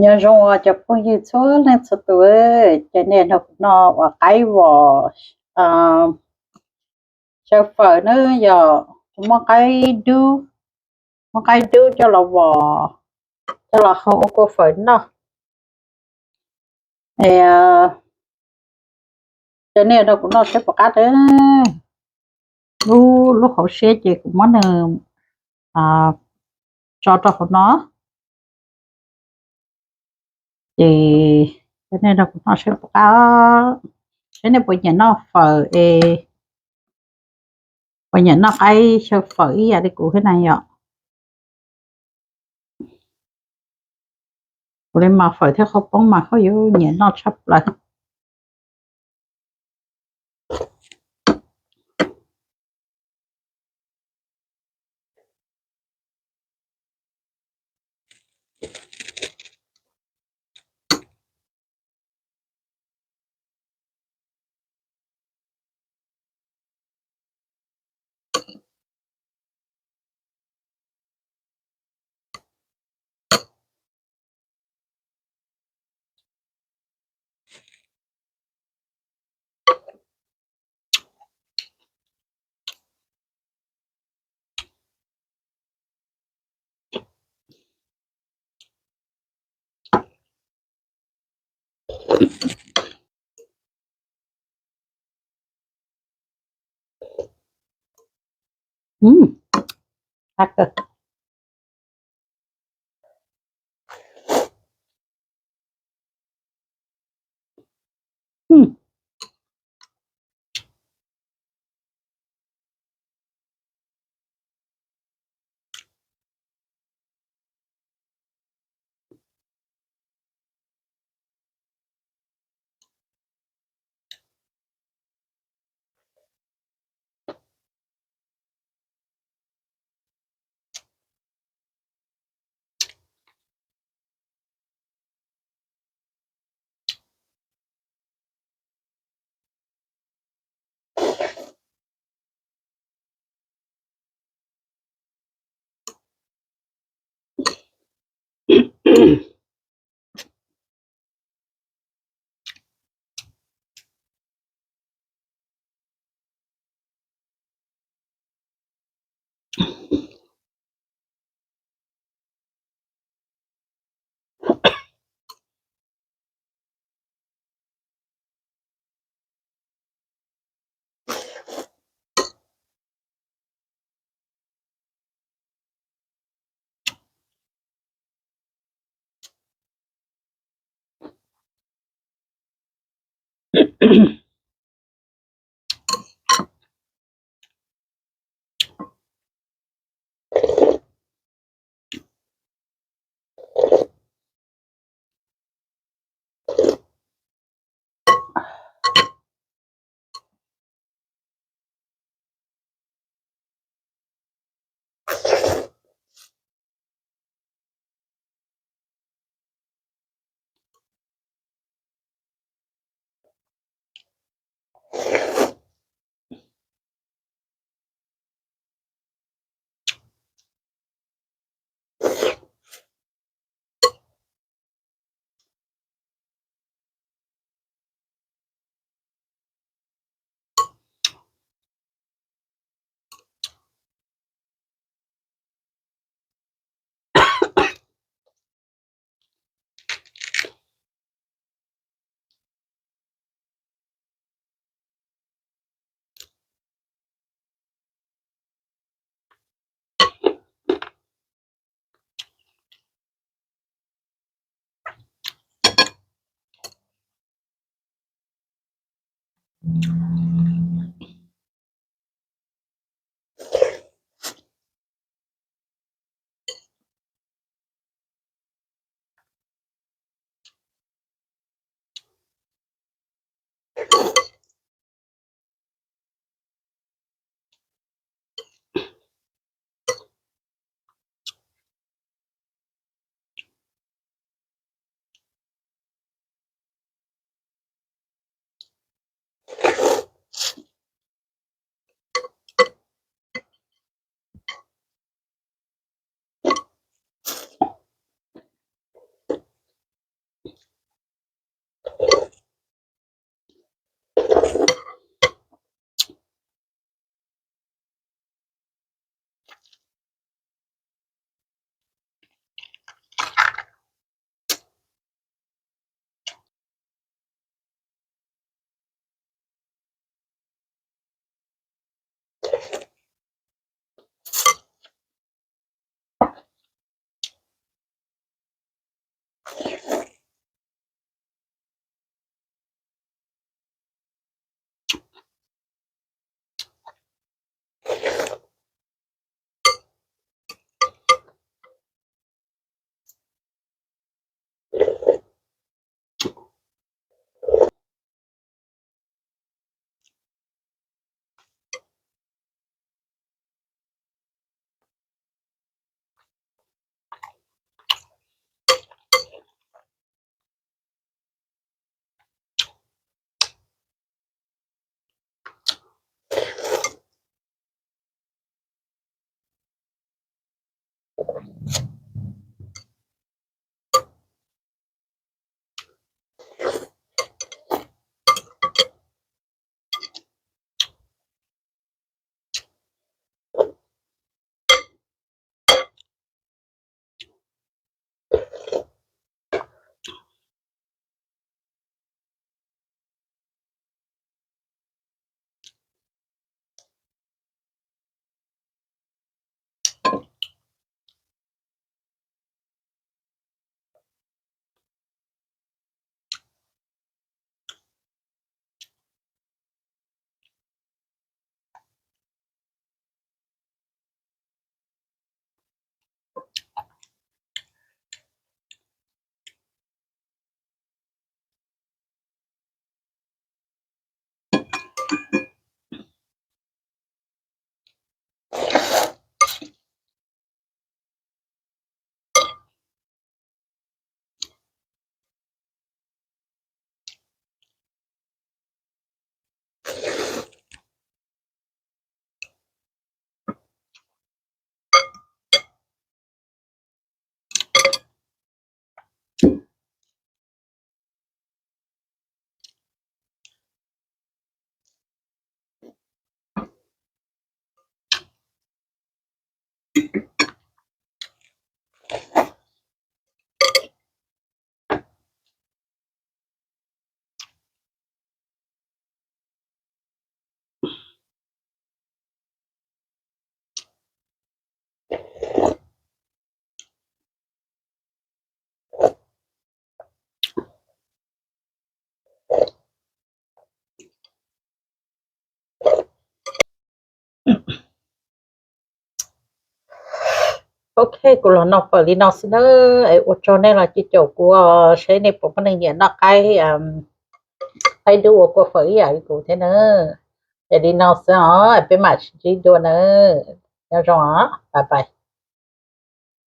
Nyob zoo cov phooj ywg txhua leej txhua tus, ces nej nrog kuv noj ua qaib vos xyaw fawm na, yog kuv muab qaib dub, muab qaib dub coj los vos, coj los hau ua kua fawm noj. Ces nej nrog kuv noj seb puas qab. Lub, lub hauv siab ces kuv muab nws tso rau hauv no. Ces nej nrog kuv noj seb puas qab, seb nej puas nyiam noj fawm es, puas nyiam noj qaib xyaw fawm ib yam li kuv thiab na yom. Kuv li mas fawm thiab qhauv poob mas kuv yuav nyiam noj tshaj plaws. Ok, kuv los noj fawm li no xwb na. Es ua tsaug nej los caum kuv, saib nej puas muaj neeg nyiam noj qaib, qaib dub ua kua fawm ib yam li kuv thiab na. Es li no xwb os, peb mam sib ntsib dua na. Nyob zoo os, bye bye.